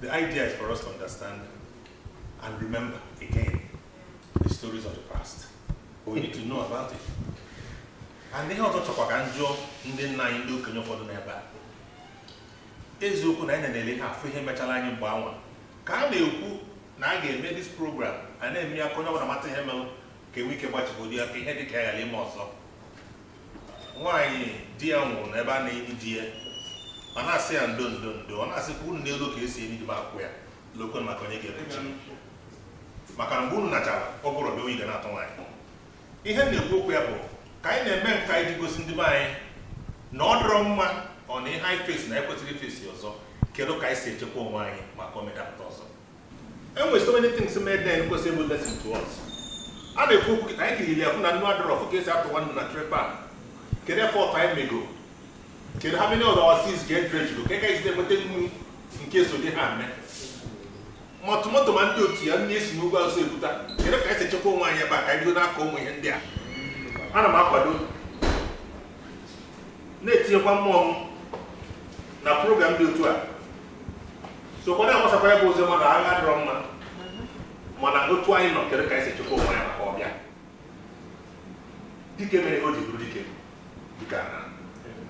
The idea is for us to understand and remember again the stories of the past. We need to know about it. And ihe ọzọ chọkwa ka m jụọ ndị nna anyị, ndị okenye ụfọdụ n'ebe a. Eziokwu na anyị na-ele ihe afụ ihe mechara anyị mgbe anwa ka a na-ekwu na a ga-eme this program, a na-eme ya ka onye ọbụla mata ihe mere, ka enwe ike gbachigodi ya, ka ihe dị ka ya ghara ime ọzọ. Nwaanyị di ya nwụrụ n'ebe a na-enyi di ya, ma na-asị ya ndo, ndo, ndo, ọ na-asịkwa unu n'elu ka esi enyi di m akwụ ya lokwe maka onye ga-ekpuchi, maka na mgbe unu nachara ọ bụrụ ọbịa, oyi ga na-atụ nwaanyị. Ihe m na-ekwu okwu ya bụ ka anyị na-eme nka iji gosi ndị be anyị na ọ dịrọ mma, ọ na ihe anyị fesi na ekwesịrị ifesi ọzọ. Kedu ka anyị si echekwa onwe anyị maka omedapụta ọzọ? Enwere so many things made then kwesịrị ịbụ lesson to us. A na-ekwu okwu kịta, anyị kiriri afụ na nnu adịrọ, ọfụ ka esi atụwa nnu na tray pan. Kedu effort anyị mego? Kedu how many of our seas ga dredge go ka anyị si enweta nnu nke so dị ha eme ma tomato ma ndị otu ya nne esi n'ugwu awụsa ebuta? Kedu ka anyị si echekwa onwe anyị ebe a, ka anyị bido n'aka ụmụ ihe ndị a? Ana m akwado na-etinyekwa mmụọ m na program dị otu a, sokwa na-agbasakwa ya bụ oziọma na agha dịrọ mma, mana otu anyị nọ, kedu ka anyị si echekwa onwe anyị maka ọbịa? Dike mere ihe o ji bụrụ dike, dike ana.